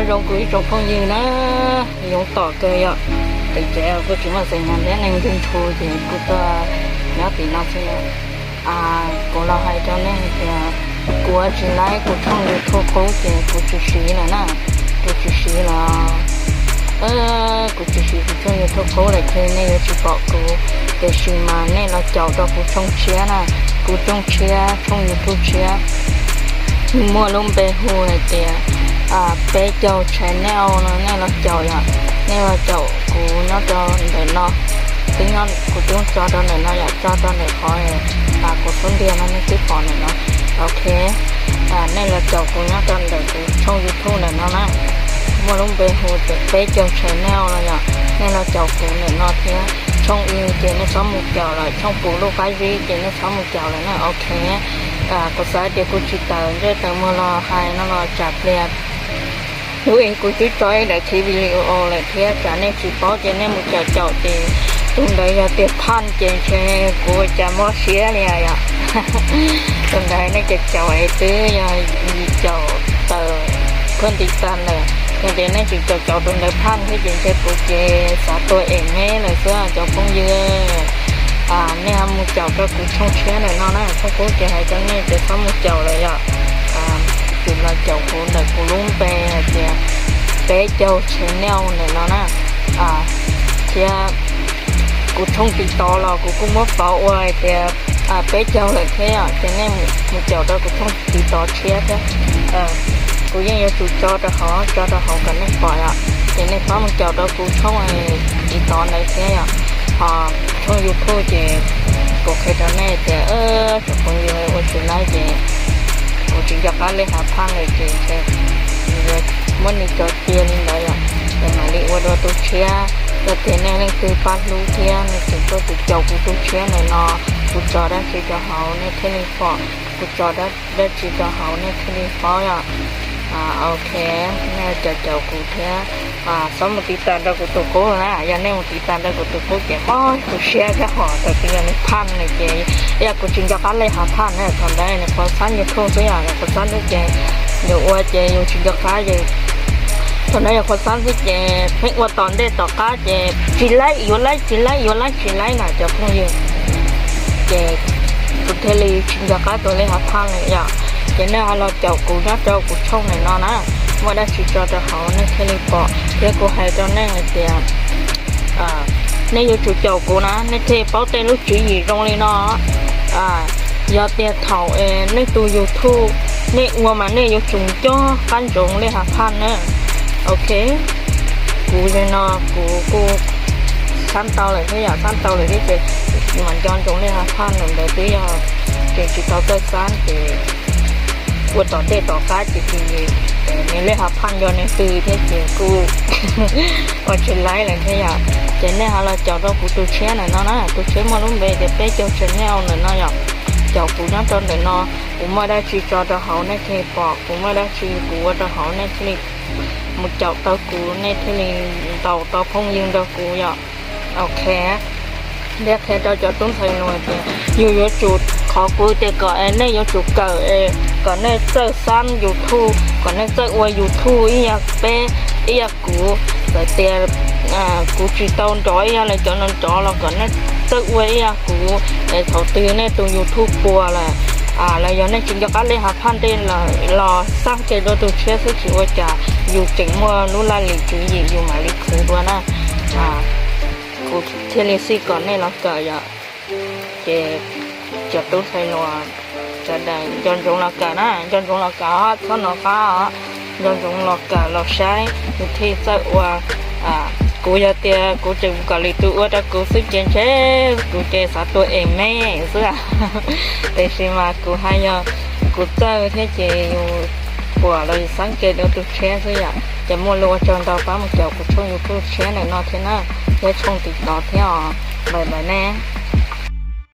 Zoo kuv ib tsoom phooj ywg na, yoov tom kawg yom. Tim tsev kuj tsis muaj xeem nyas thiab, neeg ntxhw ntxhu ces kuv tuaj nyob tim no xwb. Kuv los hais rau nej hais tias kuv ua tsis laib kuv tshooj YouTube qub ces kuv tsis siv lawm na, kuv tsis siv lawm. Kuv tsis siv kuv tshooj YouTube qub lawm ces nej yuav tsis pom kuv, tiam sis mas nej los caum rau kuv tshooj tshiab na, kuv tshooj tshiab, tshooj YouTube tshiab, muaj lub npe hu hais tias Peb Caug Channel no, nej los caum yom, nej los caum kuv nyob rau ntawm no. Twb nyob, kuv twb tso rau ntawm no yom, tso rau ntawm qhov kuv xub ntiag no nej twb pom ntawm no. Ok, nej los caum kuv nyob rau ntawm kuv tshooj YouTube ntawm no na, muaj lub npe hu tias Peb Caug Channel no yom, nej los caum kuv ntawm no thiab. Tshooj i ces nej txhob mus caum lawm, tshooj puv lub qab zib ces nej txhob mus caum lawm na. Ok, kuv xav tias kuv tsis tawm ntsej tawm muag los hais no los tsam pliag lub es kuv twb tso ib daim khiv video lawm thiab, tsam nej tsis paub ces nej mus caum caum ces tus ntawd yog tias phaj ces ntshe kuv ua cas mob siab li yom. Tus ntawd nej caum caum es twb yog yim caum tawm phuaj ntiv tas lawm, yog tias nej tsis caum caum tus ntawd phaj thiab ces ntshe kuv ces xav tua em me lawm xwb cov phooj ywg. Nej ho mus caum rau kuv tshooj tshiab ntawm no na, tshooj qub ces hais rau nej tias txhob mus caum lawm yom. Tsis los caum kuv ntawm kuv lub npe hais tias Peb Caug Channel ntawm no na, thiab kuv tshooj TikTok los kuv kuj muab pauv ua hais tias Peb Caug lawm thiab yom, ces nej mus caum rau kuv tshooj TikTok tshiab thiab. Kuv yeej yuav tsum tso rau hauv, tso rau hauv kom nej pom yom, ces nej txhob mus caum rau kuv tshooj TikTok ntawd thiab yom. Ho tshooj YouTube ces kuv qhia rau nej tias tsoom phooj ywg ua tsis laib ces kuv tsis nco qab lej hav phaj lawm ces muab nws tso cia li ntawd yom, es mam li ua dua tus tshiab. Yog tias nej leej twg pab hlub thiab nej tseem tuaj tus caum kuv tus tshiab ntawm no, kuv tso dab tsi rau hauv nej thiaj li pom, kuv tso dab tsi rau hauv nej thiaj li paub yom. Ok, nej caum caum kuv thiab, txhob mus tiv tas rau kuv tus qub na, yog nej mus tiv tas rau kuv tus qub ces mob kuv siab thiab hom thaum twg yog nws phaj lawm ces, yog kuv tsis nco qab lej hav phaj na, thaum ntawd nws qhuav xab YouTube xwb yom, nws qhuav xab xwb ces yus ua ces yus tsis nco qab ces, thaum ntawd yog qhuav xab xwb ces pheej ua tom ntej tom qab ces tsis laib yuav laib, tsis laib yuav laib, tsis laib na cov phooj ywg. Ces kuv thiaj li tsis nco qab tus lej hav phaj lawm yom. Ces nej ho los caum kuv nyob rau kuv tshooj ntawm no na, muaj dab tsi tso rau hauv nej thiaj li pom. Thiab kuv hais rau nej hais tias nej yuav tsum caum kuv na nej thiaj paub tej lub tswv yim zoo li no. Yog tias thaum nej tus YouTube nej ua mas nej yuav tsum nco qab ntsoov lej hav phaj na. Ok, kuv li no kuv kuj xab tau lawm thiab yom, xab tau lawm thiab ces mam nco ntsoov lej hav phaj ntawm ntawd twb yog tseem tsis tau txawj xab ces ua tom ntej tom qab ces tsis, nws lej hav phaj nco nws twg thiab ces kuj ua tsis laib lawm thiab yom. Ces nej ho los caum rau kuv tus tshiab ntawm no na, tus tshiab muaj lub npe tias Peb Caug Channel ntawm no yom. Caum kuv nyob rau ntawm no, kuv muaj dab tsi tso rau hauv nej thiaj li pom, kuv muaj dab tsi kuv ua rau hauv nej thiaj li mus caum tau kuv, nej thiaj li ntaus tau phooj ywg nrog kuv yom. Ok, thiab qhia rau cov tub ntxhais hluas tias yus yuav tsum, qhov kuv tias kom nej yuav tsum kawm, kom nej txawj xab YouTube, kom nej txawj ua YouTube ib yam peb, ib yam kuv. Txawm tias kuv tsis tau nrov ib yam li cov no nrov los kom nej txawj ua ib yam kuv. Es thaum twg nej tus YouTube puas lawm, los yog nej tsis nco qab lej hav phaj ntej lawm los xaj ke dua tus tshiab xwb, tsis ua cas yus tseem muaj lub laj lim tswv yim yus mam li khwv dua na. Kuv thiaj li xij kom nej los kawm yom. Ces cov tub ntxhais hluas sawv daws nco ntsoov los kawm na, nco ntsoov los kawm, txhob hnov qab os. Nco ntsoov los kawm los saib, kuv thiaj txawj ua. Kuv yog tias kuv tseem kom lwm tus ua rau kuv xwb ces ntshe kuv ces xav tua em me xwb. Tiam sis mas kuv hais yog kuv txawj thiab ces yus puas los yus xab ke dua tus tshiab xwb yom. Ces muaj lus ua tsaug ntau, pab mus caum kuv tshooj YouTube tshiab ntawm no thiab na, thiab tshooj TikTok thiab os. Bye bye nej.